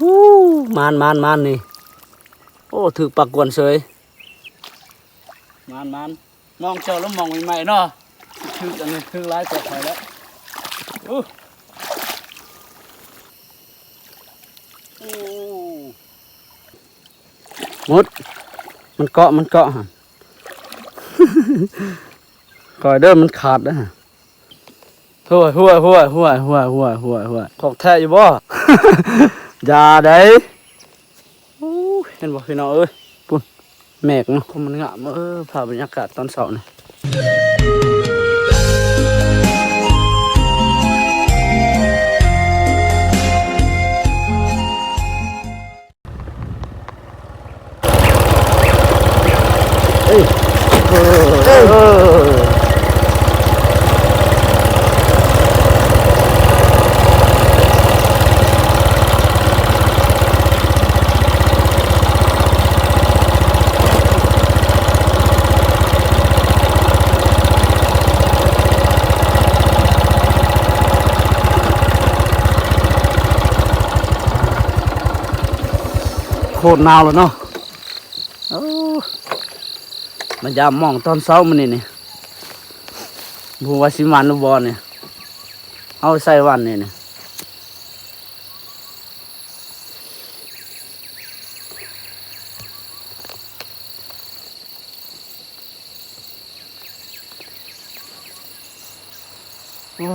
ອູ້ ມານໆໆ ນີ້ ໂອ້ ຖືກປາກກວນເສີຍ ມານໆ. ມອງເຈົ້າລະມອງໃໝ່ໆເນາະ ຖືກອັນນີ້ຖືກຫຼາຍກວ່າຂ້ອຍແລ້ວ. ໂອ້ ໂອ້ ໝົດ ມັນເກາະ ມັນເກາະຫັ້ນ ຄ່ອຍເດີ ມັນຂາດເດີ. ຫ້ວຍ ຫ້ວຍ ຫ້ວຍ ຂອງແທ້ຢູ່ບໍ່? ຢ່າໃດ. ໂອ້ຍ ເຫັນບໍ່ພີ່ນ້ອງເອີຍ ພຸ້ນ ແໝກເນາະ ມັນງາມ. ເອີ ພາບບັນຍາກາດຕອນເຊົ້ານີ້ ເອີຍ ເອີຍ ເອີຍ ໂຄດໜາວແລ້ວເນາະ. ໂອ້ ມາຢາມມອງຕອນເຊົ້າມື້ນີ້ນີ້ ບໍ່ຮູ້ວ່າຊິໝານຫຼືບໍ່ນີ້ ເຮົາໃສ່ວັນນີ້ນີ້. ໂອ້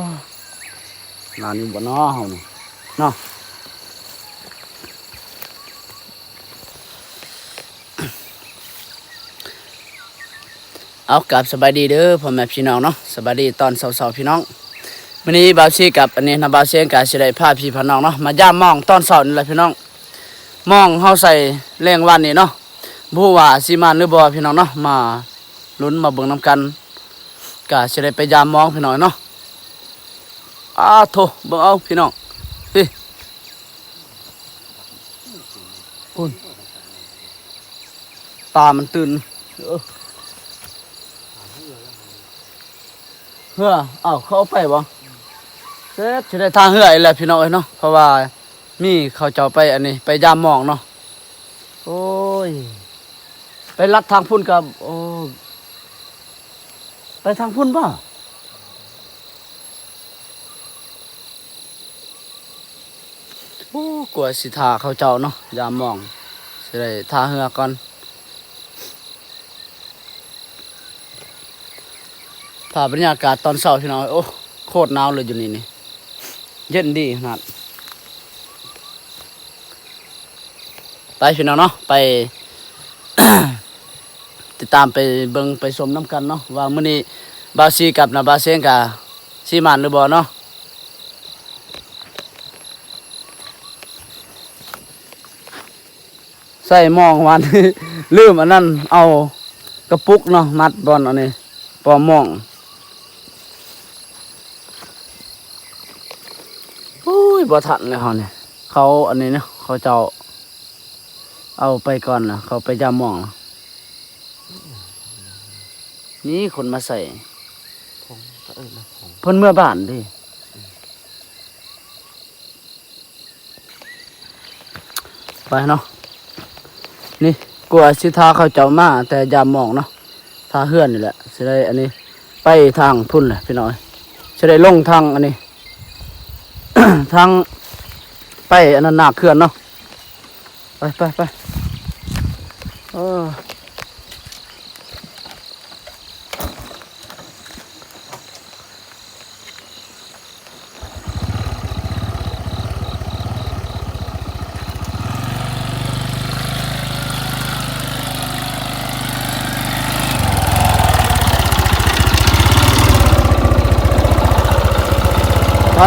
ນານຢູ່ບໍ່ເນາະເຮົານີ້ເນາະ. ເອົາ ກາບສະບາຍດີເດີພໍ່ແມ່ພີ່ນ້ອງເນາະ ສະບາຍດີຕອນເຊົ້າໆ ພີ່ນ້ອງ. ມື້ນີ້ບ່າວຊີກັບອັນນີ້ນະ ບ່າວເຊງກະຊິໄດ້ພາພີ່ພານ້ອງເນາະ ມາຢາມມອງຕອນເຊົ້ານີ້ແຫຼະພີ່ນ້ອງ. ມອງເຮົາໃສ່ແລງວານນີ້ເນາະ ບໍ່ຮູ້ວ່າຊິໝານຫຼືບໍ່ພີ່ນ້ອງເນາະ ມາ ລຸ້ນມາເບິ່ງນຳກັນ ກະຊິໄດ້ໄປຢາມມອງພີ່ນ້ອງເນາະ. ອາໂທ້ ເບິ່ງເອົາພີ່ນ້ອງ ນີ້ ພຸ້ນ ຕາມັນຕື່ນ ເອີ ເຮືອ ເອົ້າ ເຂົາເອົາໄປບໍ່? ເສັດ ຊິໄດ້ທ່າເຮືອອີກແລ້ວພີ່ນ້ອງເອີຍເນາະ ເພາະວ່າ ມີເຂົາເຈົ້າໄປອັນນີ້ ໄປຢາມມອງເນາະ. ໂອ້ຍ ໄປລັດທາງພຸ້ນກໍ ໂອ້ ໄປທາງພຸ້ນບໍ່? ໂອ້ ກວ່າຊິຖ້າເຂົາເຈົ້າເນາະ ຢາມມອງ ຊິໄດ້ທ່າເຮືອກ່ອນ. ພາບບັນຍາກາດຕອນເຊົ້າພີ່ນ້ອງເອີຍ ໂອ້ ໂຄດໜາວເລີຍຢູ່ນີ້ນີ້ ເຢັນດີຂະໜາດ. ໄປພີ່ນ້ອງເນາະ ໄປ ຕິດຕາມໄປເບິ່ງໄປຊົມນຳກັນເນາະ ວ່າມື້ນີ້ບ່າວຊີກັບນະບ່າວເຊງກະຊິໝານຫຼືບໍ່ເນາະ. ໃສ່ມອງວານ ລືມອັນນັ້ນ ເອົາກະປຸກເນາະ ມັດບ່ອນອັນນີ້ ປອມມອງ. ໂອ້ຍ ບໍ່ທັນແລ້ວເຮົານີ້ ເຂົາອັນນີ້ເນາະ ເຂົາເຈົ້າເອົາໄປກ່ອນລະ ເຂົາໄປຢາມມອງລະ. ມີຄົນມາໃສ່ ຂອງ ເຂົາເອີ້ນວ່າຂອງ ເພິ່ນເມືອບ້ານເດ້. ໄປເນາະ ນີ້ ກວ່າຊິຖ້າເຂົາເຈົ້າມາແຕ່ຢາມມອງເນາະ ທ່າເຮືອນນີ້ແຫຼະ ຊິໄດ້ອັນນີ້ ໄປທາງພຸ້ນແຫຼະພີ່ນ້ອງເອີຍ ຊິໄດ້ລົງທາງອັນນີ້ ທາງໄປອັນນັ້ນນາເຂື່ອນເນາະ. ໄປ ໄປ ໄປ ເອີ. ໄປ ໂ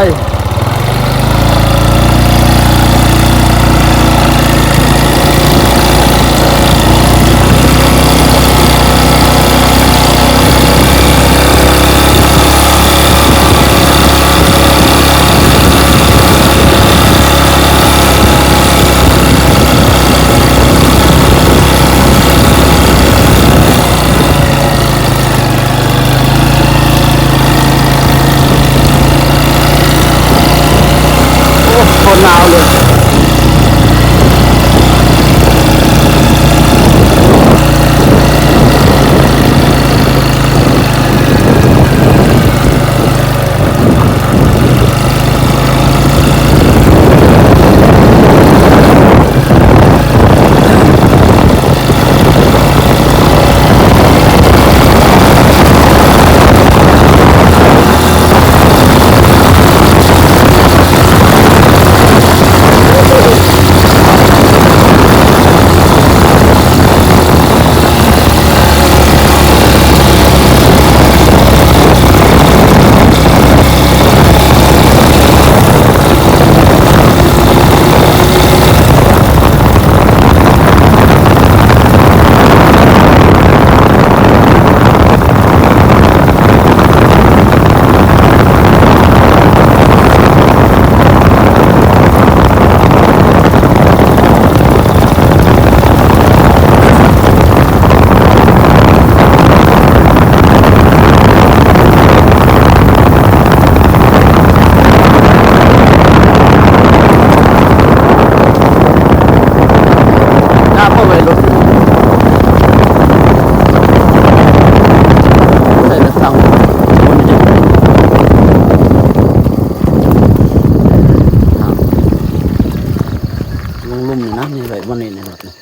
ລຸ່ມນີ້ນະ ນີ້ໄວ້ບ່ອນນີ້ໃນລົດນີ້.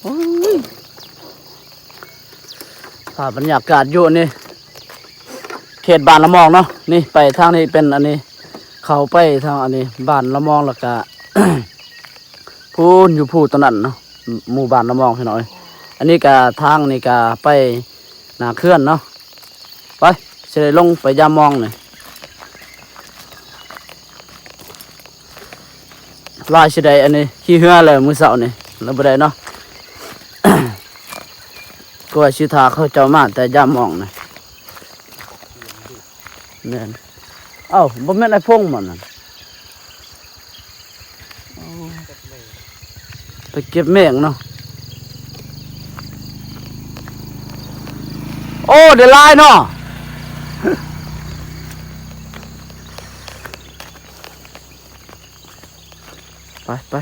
ໂອ້ຍ ພາບບັນຍາກາດຢູ່ອັນນີ້ ເຂດບ້ານລະມອງເນາະ. ນີ້ໄປທາງນີ້ເປັນອັນນີ້ ເຂົ້າໄປທາງອັນນີ້ບ້ານລະມອງ ແລ້ວກະ ພູ້ນ ຢູ່ພູ້ຕົວນັ້ນເນາະ ໝູ່ບ້ານລະມອງພີ່ນ້ອງເອີຍ. ອັນນີ້ກະ ທາງນີ້ກະໄປໜ້າເຂື່ອນເນາະ. ໄປ ຊິໄດ້ລົງໄປຢາມມອງນີ້. ລາຍຊິໄດ້ອັນນີ້ ຂີ່ເຮືອແລ້ວມື້ເຊົ້ານີ້ ລາວບໍ່ໄດ້ເນາະ. ກວ່າຊິຖ້າເຂົາເຈົ້າມາແຕ່ຢາມມອງນີ້. ແມ່ນ. ເອົ້າ ບໍ່ແມ່ນອ້າຍພົງບໍ່ນັ້ນ? ໄປເກັບແມງເນາະ. ໂອ້ ໄດ້ຫຼາຍເນາະ. ໄປ ໄປ.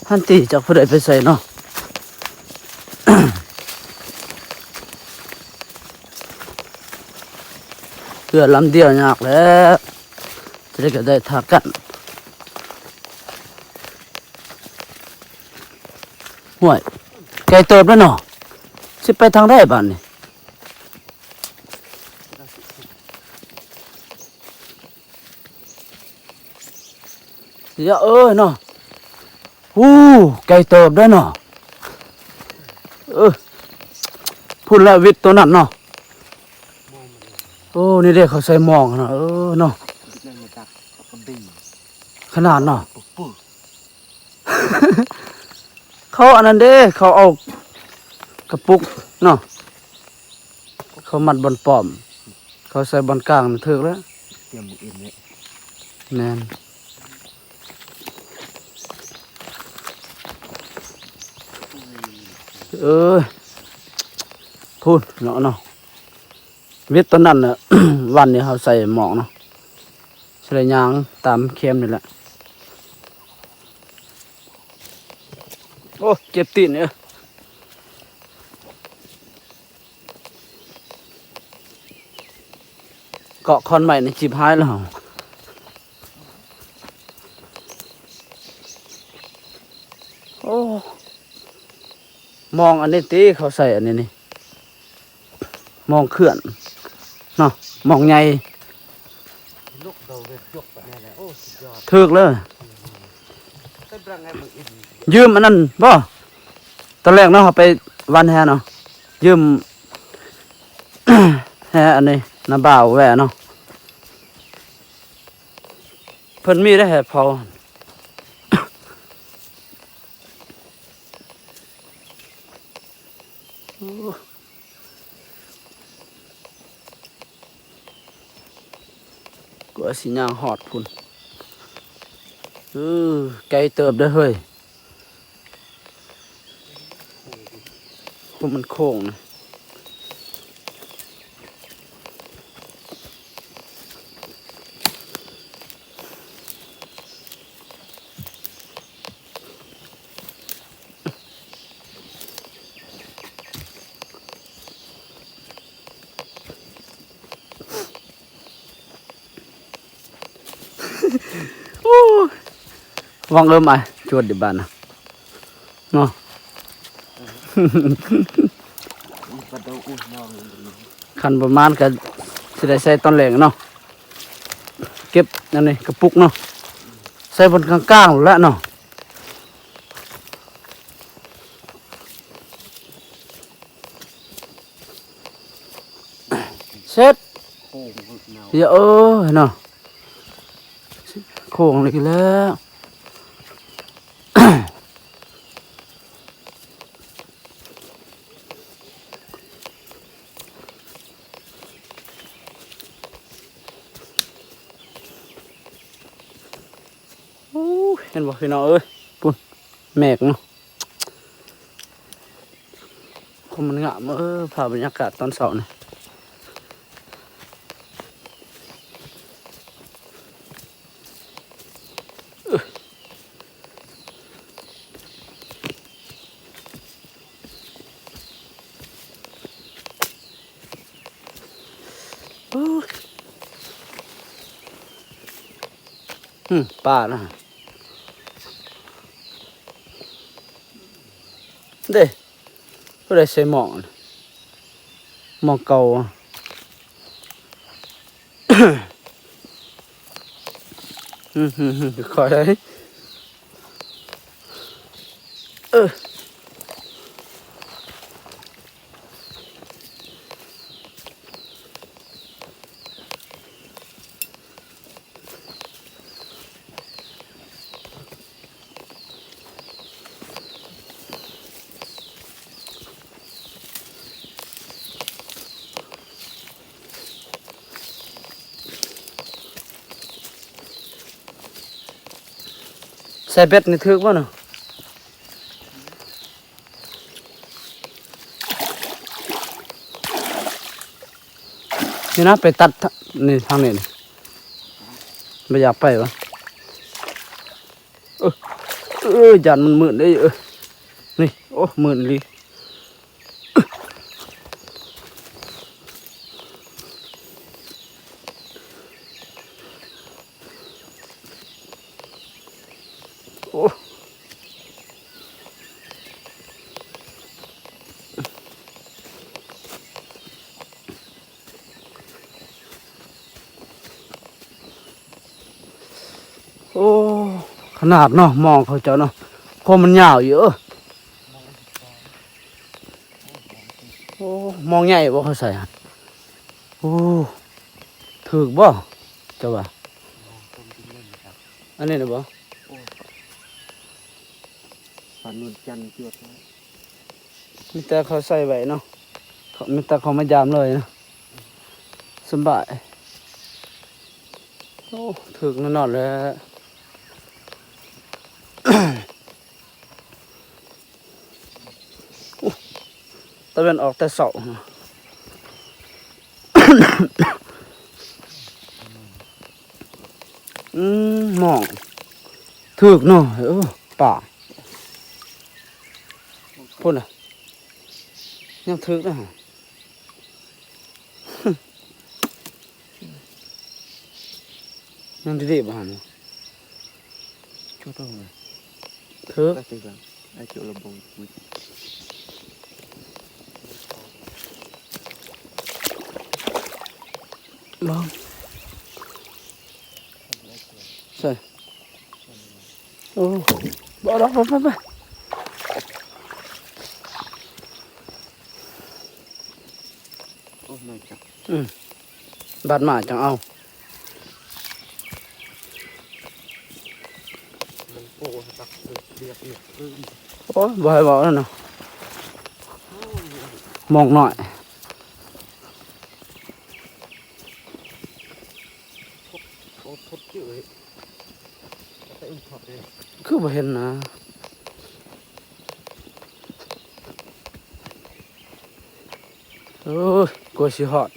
ຫັ້ນຕິ ຈັກຜູ້ໃດໄປໃສເນາະ. ເຮືອລຳດຽວຍາກແຫຼະ ຈະໄດ້ກະໄດ້ຖ້າກັນ. ຫ້ວຍ ໄກເຕີບແລ້ວເນາະ ຊິໄປທາງໃດບາດນີ້? ເອີຍເນາະ. ໂອ້ ໄກເຕີບເດ້ເນາະ. ເອີ ພຸ້ນແຫຼະ ວິດໂຕນັ້ນເນາະ. ໂອ້ ນີ້ເດ້ ເຂົາໃສ່ມອງຫັ້ນນະ. ເອີເນາະ ຂະໜາດເນາະ. ເຂົາອັນນັ້ນເດ້ ເຂົາເອົາກະປຸກເນາະ ເຂົາມັດບ່ອນປ້ອມ ເຂົາໃສ່ບ່ອນກາງຖືກແລ້ວ. ຕຽມມື້ອື່ນເດ້. ແມ່ນ. ເອີ ພຸ້ນເນາະ ເນາະ ວິດຕອນນັ້ນນະ ວັນນີ້ເຮົາໃສ່ໝອກເນາະ ຊິໄດ້ຍ່າງຕາມເຂັມນີ້ແຫຼະ. ໂອ້ ເຈັບຕີນເອີ. ເກາະຄອນໄມ້ນີ້ຈິບຫາຍແລ້ວ. ໂອ້ ມອງອັນນີ້ຕິ ເຂົາໃສ່ອັນນີ້ນີ້ ມອງເຂື່ອນເນາະ ມອງໃຫຍ່. ຖືກເລີຍ. ຢືມອັນນັ້ນບໍ່? ຕອນແລກເນາະ ເຮົາໄປຫວ່ານແຫເນາະ ຢືມແຫອັນນີ້ ນ້າບ່າວແວ່ເນາະ. ເພິ່ນມີໄດ້ແຫເຜົາ. ກວ່າຊິຍ່າງຮອດພຸ້ນ. ເອີ ໄກເຕີບເດີເຮີ້ຍ. ໂອ້ ມັນໂຄ້ງນະ. ໂອ້ ຫວັງເອີມອ້າຍ ຈວດຢູ່ບ້ານນະເນາະ. ຄັນປະມານກະຊິໄດ້ໃສ່ຕອນແລງເນາະ ເກັບອັນນີ້ກະປຸກເນາະ ໃສ່ບ່ອນກາງໆແຫຼະເນາະ. ເສັດ ໂອ້ຍເນາະ ໂຄ້ງອີກແລ້ວ. ໂອ້ ເຫັນບໍ່ພີ່ນ້ອງເອີຍ ພຸ້ນ ແມກເນາະ. ໂຄ ມັນງາມ ເອີ ພາບບັນຍາກາດຕອນເຊົ້ານີ້. ໂອ້ຍ ອືມ ປານະ ເດ້ ຜູ້ໃດໃສ່ໝໍ້ ໝໍ້ເກົ່າ ອືມ ຄ່ອຍ ເອີ. ໃສ່ເບັດນີ້ຖືກບໍ່ເນາະ? ນີ້ນະ ໄປຕັດທະ ນີ້ ທາງນີ້ ບໍ່ຢາກໄປວະ. ເອີ ເອີ ຢ້ານມັນມືດເດ້ ເອີ ນີ້ ໂອ້ ມືດອີ່ຫຼີ. ໂອ້ ໂອ້ ຂະໜາດເນາະ ມອງເຂົາເຈົ້າເນາະ ຄວາມມັນຍາວຢູ່ ເອີ. ໂອ້ ມອງໃຫຍ່ບໍ່ເຂົາໃສ່ຫັ້ນ? ໂອ້ ຖືກບໍ່ເຈົ້າວ່າ? ອັນນີ້ນະບໍ່? ໂອ້ ປານວນຈັນຈວດ ມີແຕ່ເຂົາໃສ່ໄວ້ເນາະ ເຂົາ ມີແຕ່ເຂົາມາຢາມເລີຍນະ ສະບາຍ. ໂອ້ ຖືກແນ່ນອນແຫຼະ. ໂອ້ ຕາເວັນອອກແຕ່ເຊົ້າ. ອືມ ມອງ ຖືກເນາະ ເອີ ປາ ພຸ້ນນະ ຍັງຖືກນະ. ຍັງດີໆບໍ່ຫັ້ນ? ຈຸດເອົາ ຖືກ ຕັດຕິກັນ ໄອ້ຈຸດລະບົງ ເບິ່ງ ໃສ່ ໂອ້ ບໍ່ດອກ ໄປ ໄປ ໄປ. ໂອ້ ມາຈັບ ອືມ ບາດມາຈັ່ງເອົາ ມັນໂອ້ ຕັກເລືອກ ເລືອກ ເລືອກ ໂອ້ຍ ບໍ່ໃຫ້ເວົ້າແລ້ວເນາະ ມອງໜ້ອຍ ໂອ້ ໂອ້ ໂຄດຈື່ເລີຍ. ຄືບໍ່ເຫັນນະ ໂອ້ຍ ກວ່າຊິຮອດ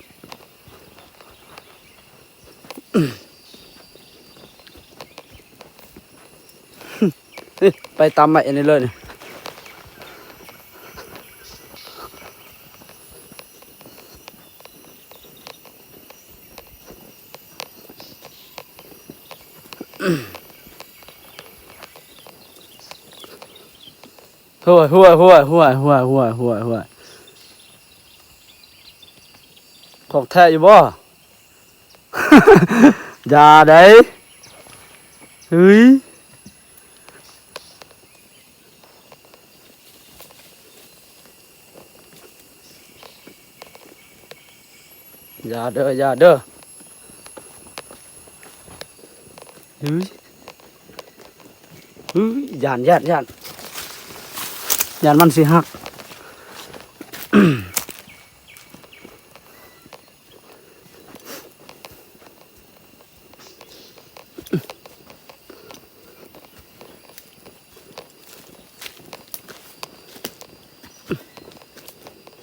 ນີ້ ໄປຕາມໄມ້ອັນນີ້ເລີຍນີ້. ຫ້ວຍ ຫ້ວຍ ຫ້ວຍ ຂອງແທ້ຢູ່ບໍ່? ຢ່າໄດ໋ ເຮີ້ຍ. ຢ່າເດີ ຢ່າເດີ ເຮີ້ຍ ເຮີ້ຍ ຢ້ານ ຢ້ານ ຢ້ານ ຢ້ານມັນຊິຫັກ. ໂ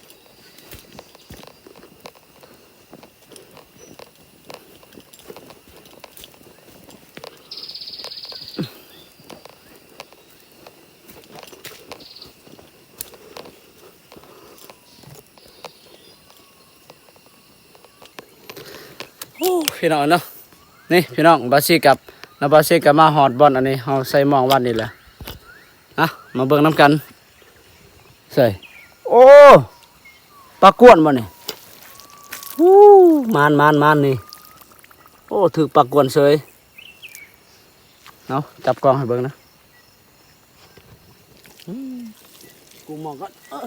ໂອ້ ພີ່ນ້ອງເນາະ ນີ້ພີ່ນ້ອງ ບ່າວຊີກັບ ແລ້ວບ່າວຊີກໍມາຮອດບ່ອນອັນນີ້ ເຮົາໃສ່ໝ່ອງວັນນີ້ແຫຼະ ນະ ມາເບິ່ງນຳກັນ ໃສ່ ໂອ້ ປາກກວນບໍ່ນີ້ ໂອ້ ມານໆໆ ນີ້ ໂອ້ ຖືກປາກກວນເສີຍ ເອົາ ຈັບກ້ອງໃຫ້ເບິ່ງນະ ອືມ ກູມອງກ່ອນ ເອີ.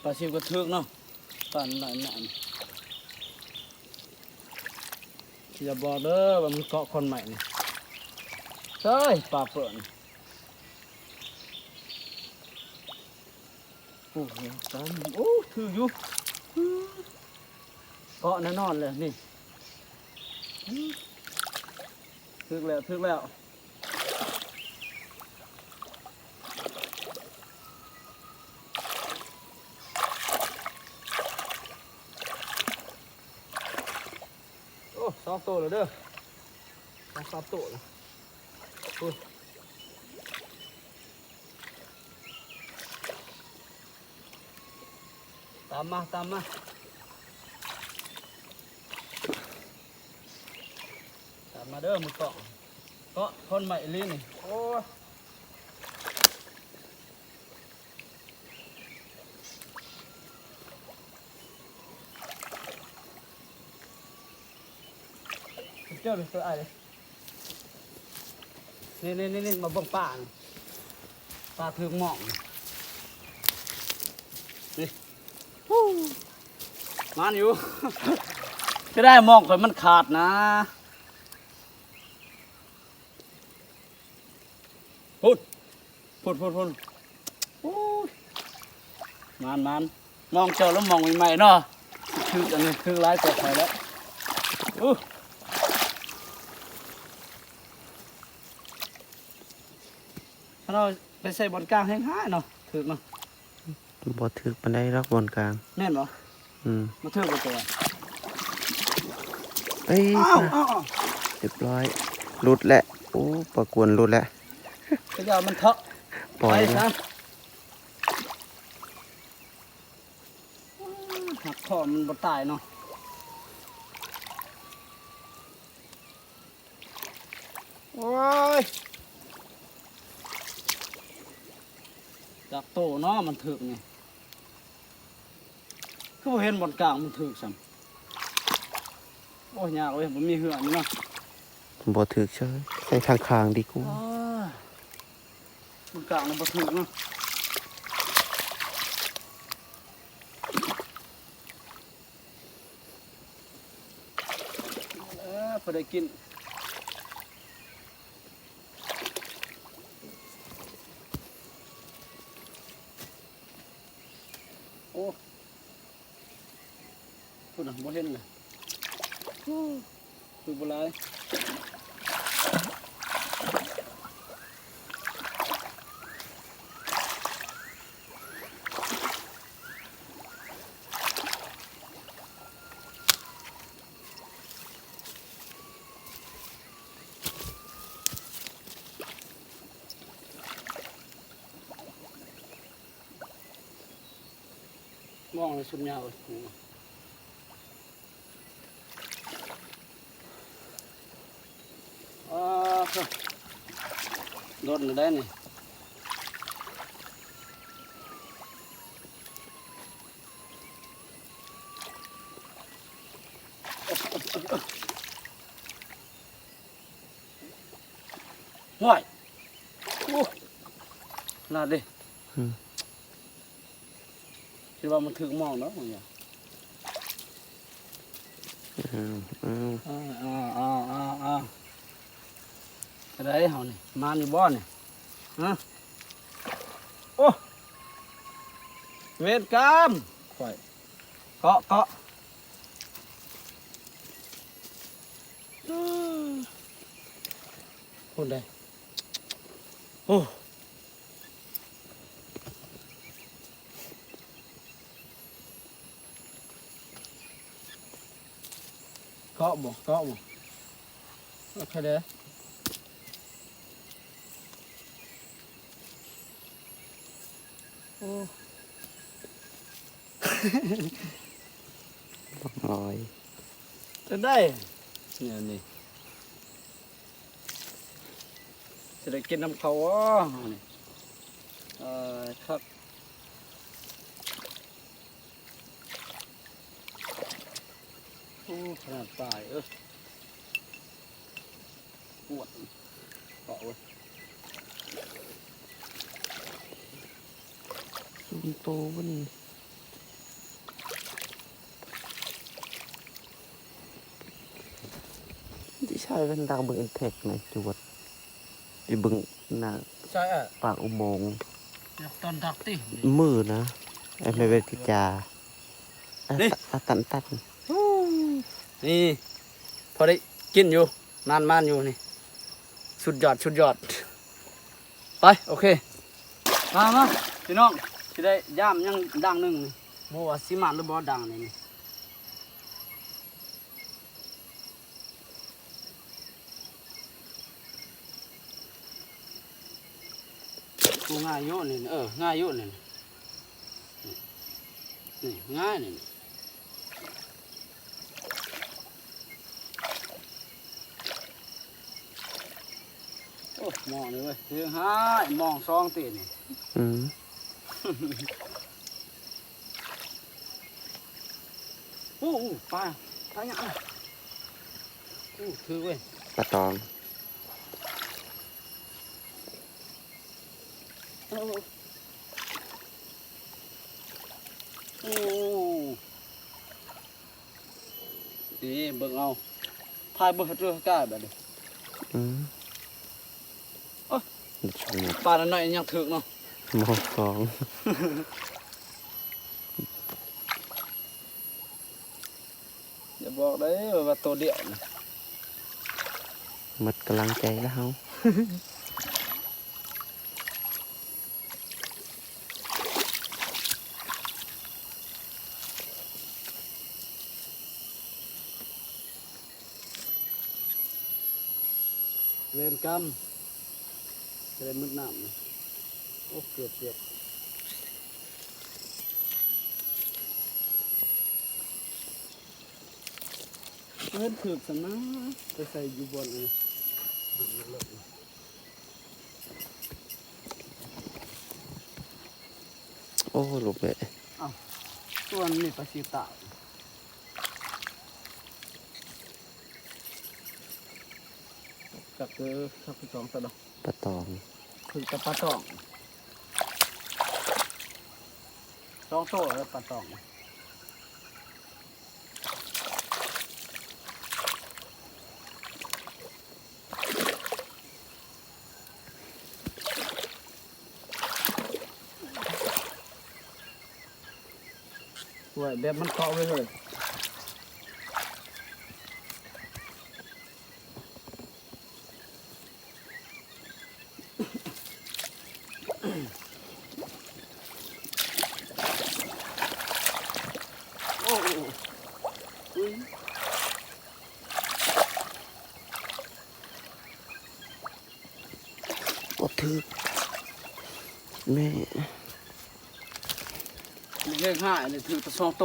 ປາຊິວກໍຖືກເນາະ ປານນັ້ນ ຢ່າບອກເດີວ່າມັນເກາະຂອນໄມ້ນີ້ ເອີຍ ປາເປິ້ນ. ໂອ້ໂຫ ຕາຍ ໂອ້ ຖືກຢູ່ ເກາະແນ່ນອນເລີຍນີ້ ຖືກແລ້ວ ຖືກແລ້ວ ໂອ້ ສອງໂຕແລ້ວເດີ ສອງສາມໂຕແລ້ວ ຕາມມາ ຕາມມາ ຕາມມາເດີ ມືກ້ອງ ເກາະ ທ່ອນໄມ້ອີ່ຫຼີນີ້ ໂອ້ຍ ເຈີເລີຍ ເຈີອ້າຍເລີຍ. ນີ້ໆໆໆ ມາເບິ່ງປານີ້ ປາຖືກໝ່ອງນີ້ ນີ້ ຫູ ມານຢູ່ ເສຍດາຍໝ່ອງຂ້ອຍມັນຂາດນະ ພຸ້ນ ພຸ້ນໆໆ ໂອ້ຍ ມານໆ ໝ່ອງເຈົ້າລະໝ່ອງໃໝ່ໆເນາະ ຖືກອັນນີ້ຖືກຫຼາຍກວ່າຂ້ອຍແລ້ວ ໂອ້ ຄັນເຮົາໄປໃສ່ບ່ອນກາງແຮງຮ້າຍເນາະ ຖືກເນາະ ບໍ່ຖືກປານໃດດອກບ່ອນກາງ ແມ່ນບໍ່? ອືມ ບໍ່ຖືກບໍ່ຕົວະ ເອີຍ ອ້າວ ອ້າວ ຮຽບຮ້ອຍ ຫຼຸດແລ້ວ ໂອ້ ປາກກວນຫຼຸດແລ້ວ ກະຢ່າມັນເຖາະ ປ່ອຍ ໄປຊະ ຫັກຄໍມັນບໍ່ຕາຍເນາະ. ໂອ້ຍ ຈັກໂຕເນາະມັນຖືກນີ້ ຄືບໍ່ເຫັນບ່ອນກາງມັນຖືກຊ້ຳ ໂອ້ຍ ຍາກເວີຍ ບໍ່ມີເຮືອນີ້ເນາະ ບໍ່ຖືກເຊີຍ ໃສ່ທາງຂ້າງດີກວ່າ ໂອ້ຍ ບ່ອນກາງມັນບໍ່ຖືກເນາະ. ເອີ ພໍໄດ້ກິນ ໂອ້ ພຸ້ນນະ ບໍ່ເຫັນລະ ໂອ້ ຄືບໍ່ຫຼາຍ. ມອງໃນຊຸດຍາວ ອ້າວ ດົນແລ້ວໄດ໋ນີ້ ຫ້ວຍ ໂອ້ ຂະໜາດເດ້ ອືມ ຄິດວ່າມັນຖືກມອງເນາະ ບາງຢ່າງ ອ້າວ ອ້າວ ອ້າວ ອ້າວ ອ້າວ ອ້າວ ຈັ່ງໃດເຮົານີ້ ມານີ້ບໍ່ນີ້ ຮະ ໂອ້ ເວນກຳ ຂ້ອຍ ເກາະ ເກາະ ພຸ້ນເດ້ ໂອ້. ເກາະບໍ່ ເກາະບໍ່ ໂອເຄເດີ ໂອ້ ບັກອອຍ ຈັ່ງໃດ ແນວນີ້ ຊິໄດ້ກິນນຳເຂົາບໍ່ ເອີ ຄັກ ໂອ້ ຂະໜາດປາຍ ເອີ ປວດ ເກາະເວີຍ ສູງໂຕບໍ່ນີ້. ທີ່ໃຊ້ເປັນດັກເບິ່ງເອັນເທັກໃນຈວດ ທີ່ເບິ່ງໜ້າ ໃຊ້ ປາກອຸໂມງ ຢາກຕອນດັກຕິ ມືນະ ໄອ້ແມ່ເວດກິຈາ ນີ້ ອາຕັນຕັນ ນີ້ ພໍໄດ້ກິນຢູ່ ນານມານຢູ່ນີ້ ສຸດຍອດ ສຸດຍອດ ໄປ ໂອເຄ ມາ ມາ ພີ່ນ້ອງ ຊິໄດ້ຢາມຍັງດັງໜຶ່ງນີ້ ບໍ່ວ່າຊິໝານຫຼືບໍ່ດັງນີ້ ນີ້ ໂອ້ ງ່າຍຢູ່ນີ້ ເອີ ງ່າຍຢູ່ນີ້ ນີ້ ນີ້ ງ່າຍນີ້ ໂອ້ ມອງນີ້ເວີຍ ເຮັດໃຫ້ມອງສອງຕີນີ້ ອືມ ໂອ້ ໂອ້ ປາ ປາຫຍັງ ໂອ້ ຖືກເວີຍ ປາຕອງ ໂອ້ ໂອ້ ນີ້ເບິ່ງເອົາ ພາຍເບິ່ງໃຫ້ຕົວກາຍບາດນີ້ ອືມ ໂອ້ ປານ້ອຍຍັງຖືກເນາະ ມອງສອງ ຢ່າບອກເດີວ່າໂຕດຽວນີ້ ໝົດກຳລັງໃຈແລ້ວເຮົາ ເວນກຳ ຈະໄດ້ໝົດນ້ຳ ໂອ້ ເກືອບ ເກືອບ ເຫັນຖືກຊັ້ນນະ ໄປໃສ່ຢູ່ບ່ອນອັນນັ້ນ ໂອ້ ລູກເອີຍ ເອົ້າ ຕົວນີ້ປາຊີຕາຍ ຈັກເດີ ຈັກສອງຕົວດອກ ປາຕອງ ຄືແຕ່ປາຕອງ ສອງໂຕແລ້ວປາຕອງ. ໂອ້ຍ ແບບມັນເກາະເວີຍເຮີ້ຍ. ໂອ້ ອຸ້ຍ ບໍ່ຖືກ ແມ່. ເຮັດໃຫ້ນີ້ຖືກແຕ່ສອງໂຕ.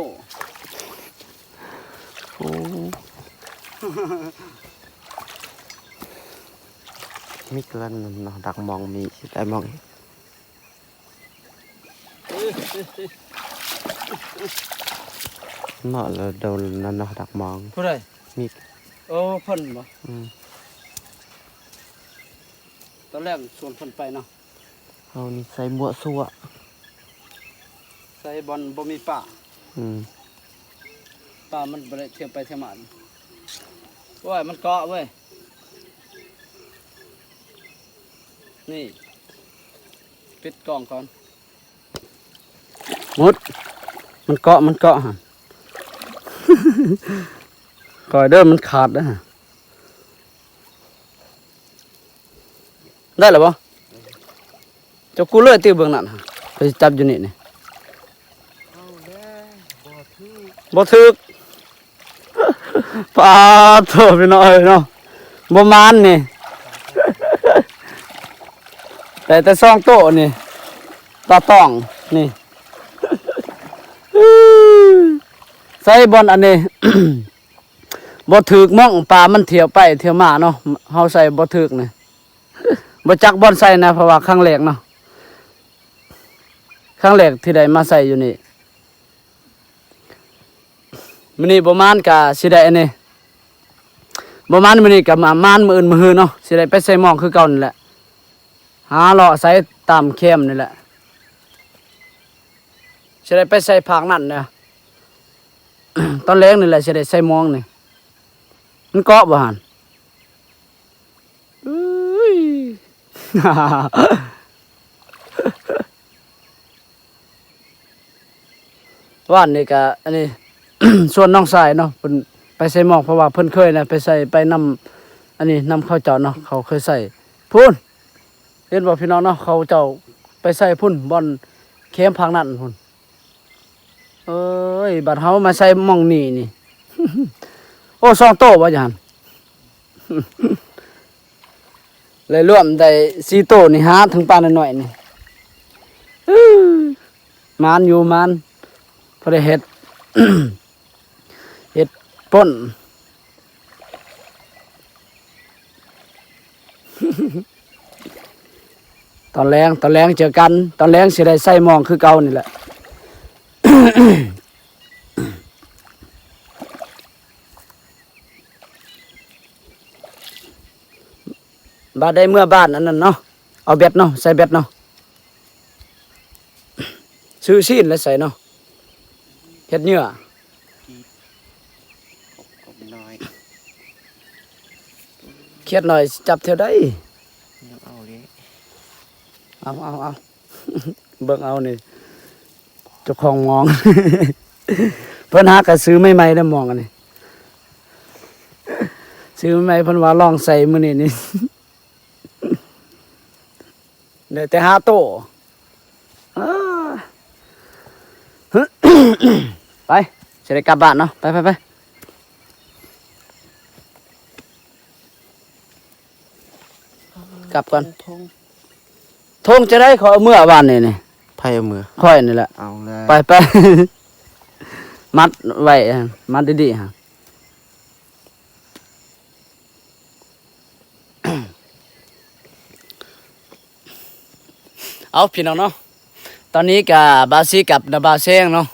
ໂອ້ ມີກະລັນເນາະ ດັກມອງ ມີຊິໄດ້ມອງ ເນາະ ລະໂດນນະເນາະ ດັກມອງ. ຜູ້ໃດ? ມີ ໂອ້ ເພິ່ນບໍ? ອືມ ຕອນແລກຊວນເພິ່ນໄປເນາະ. ເຮົານີ້ໃສ່ມົ້ວຊົ່ວ ໃສ່ບ່ອນບໍ່ມີປາ. ອືມ ປາມັນບໍ່ໄດ້ທ່ຽວໄປທ່ຽວມາ. ໂອ້ຍ ມັນເກາະເວີຍ. ນີ້ ປິດກ້ອງກ່ອນ. ໝົດ ມັນເກາະ ມັນເກາະຫັ້ນ. ຄ່ອຍເດີ ມັນຂາດເດີ. ໄດ້ແລ້ວບໍ່? ເຈົ້າກູ້ເລີຍຕິ ເບື້ອງນັ້ນ ຂ້ອຍຊິຈັບຢູ່ນີ້ນີ້. ເອົາແລ້ວ ບໍ່ຖືກ ບໍ່ຖືກ. ປາດໂທ້ ພີ່ນ້ອງເອີຍເນາະ ບໍ່ໝານນີ້ ໄດ້ແຕ່ສອງໂຕນີ້ ຕາຕ້ອງນີ້ ໃສ່ບ່ອນອັນນີ້ ບໍ່ຖືກໝ່ອງ ປາມັນທ່ຽວໄປທ່ຽວມາເນາະ ເຮົາໃສ່ບໍ່ຖືກນີ້ ບໍ່ຈັກບ່ອນໃສ່ນະ ເພາະວ່າຄັ້ງແລກເນາະ ຄັ້ງແລກທີ່ໄດ້ມາໃສ່ຢູ່ນີ້. ມື້ນີ້ບໍ່ໝານກະຊິໄດ້ອັນນີ້ ບໍ່ໝານມື້ນີ້ກະມາ ໝານມື້ອື່ນມື້ຮືເນາະ ຊິໄດ້ໄປໃສ່ໝ່ອງຄືເກົ່ານີ້ແຫຼະ ຫາເລາະໃສ່ຕາມແຄມນີ້ແຫຼະ ຊິໄດ້ໄປໃສ່ພາກນັ້ນເດີ ຕອນແລງນີ້ແຫຼະຊິໄດ້ໃສ່ໝ່ອງນີ້ ມັນເກາະບໍ່ຫັ້ນ? ເອີຍ ວານນີ້ກະອັນນີ້ ຊວນນ້ອງຊາຍເນາະ ເພິ່ນໄປໃສ່ໝ່ອງ ເພາະວ່າເພິ່ນເຄີຍນະ ໄປໃສ່ ໄປນຳ ອັນນີ້ ນຳເຂົາເຈົ້າເນາະ ເຂົາເຄີຍໃສ່ພຸ້ນ ເຫັນບໍ່ພີ່ນ້ອງເນາະ ເຂົາເຈົ້າໄປໃສ່ພຸ້ນ ບ່ອນແຄມພາກນັ້ນພຸ້ນ. ເອີຍ ບັດເຮົາມາໃສ່ໝ່ອງນີ້ນີ້ ໂອ້ ສອງໂຕບໍ່ຈັ່ງຫັ້ນ ເລີຍລວມໄດ້ສີ່ໂຕນີ້ ຫາທັງປານ້ອຍໆນີ້ ໝານຢູ່ ໝານ ພໍໄດ້ເຮັດ ເຮັດປົ່ນ ຕອນແລງ ຕອນແລງເຈີກັນ ຕອນແລງຊິໄດ້ໃສ່ໝ່ອງຄືເກົ່ານີ້ແຫຼະ ບາດໄດ້ເມືອບ້ານອັນນັ້ນເນາະ ເອົາແບັດເນາະ ໃສ່ແບັດເນາະ ຊື້ຊີ້ນແລ້ວໃສ່ເນາະ ເຮັດເຫຍື່ອ ຂຽດໜ້ອຍຈັບແຖວໃດ ຍັງເອົາເດ້ ເອົາ ເອົາ ເອົາ ເບິ່ງເອົານີ້ ເຈົ້າຂອງໝ່ອງ ເພິ່ນຫາກະຊື້ໃໝ່ໆໄດ້ໝ່ອງອັນນີ້ ຊື້ໃໝ່ໆ ເພິ່ນວ່າລອງໃສ່ມື້ນີ້ນີ້ ໄດ້ແຕ່ຫ້າໂຕ ເອີ ໄປ ຊິໄດ້ກັບບ້ານເນາະ ໄປ ໄປ ໄປ ກັບກ່ອນ ຖົງ ຖົງຈັ່ງໃດ ຂ້ອຍເອົາເມືອວານນີ້ນີ້ ໃຜເອົາເມືອ? ຂ້ອຍນີ້ແຫຼະ ເອົາແລ້ວ ໄປ ໄປ ມັດໄວ້ ມັດດີໆ ເອົາ ພີ່ນ້ອງເນາະ ຕອນນີ້ກະບ່າວຊີກັບນາບ່າວແຊງເນາະ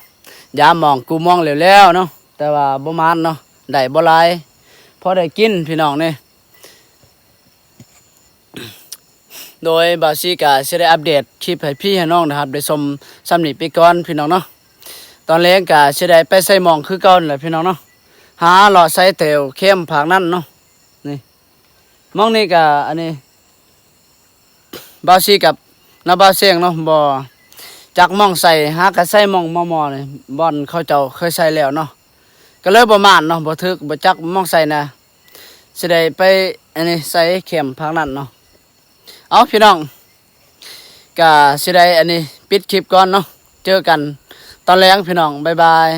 ຢາມໝ່ອງກູ່ໝ່ອງແລ້ວໆເນາະ ແຕ່ວ່າບໍ່ໝານເນາະ ໄດ້ບໍ່ຫຼາຍ ພໍໄດ້ກິນພີ່ນ້ອງເດ້ ໂດຍບ່າວຊີກະຊິໄດ້ອັບເດດຄລິບໃຫ້ພີ່ໃຫ້ນ້ອງໄດ້ຮັບໄດ້ຊົມຊ່ຳນີ້ໄປກ່ອນພີ່ນ້ອງເນາະ ຕອນແລງກະຊິໄດ້ໄປໃສ່ໝ່ອງຄືເກົ່ານັ້ນແຫຼະພີ່ນ້ອງເນາະ ຫາເລາະໃສ່ແຖວແຄມພາກນັ້ນເນາະ ນີ້ ໝ່ອງນີ້ກະອັນນີ້ ບ່າວຊີກັບນາບ່າວແຊງເນາະ ບໍ່ຈັກໝ່ອງໃສ່ ຫາກະໃສ່ໝ່ອງໝໍ່ໆນີ້ ບ່ອນເຂົາເຈົ້າເຄີຍໃສ່ແລ້ວເນາະ ກະເລີຍບໍ່ໝານເນາະ ບໍ່ຖືກ ບໍ່ຈັກໝ່ອງໃສ່ນະ ຊິໄດ້ໄປອັນນີ້ໃສ່ແຄມພາກນັ້ນເນາະ ເອົາ ພີ່ນ້ອງ ກະຊິໄດ້ອັນນີ້ປິດຄລິບກ່ອນເນາະ ເຈີກັນຕອນແລງພີ່ນ້ອງ ບາຍບາຍ.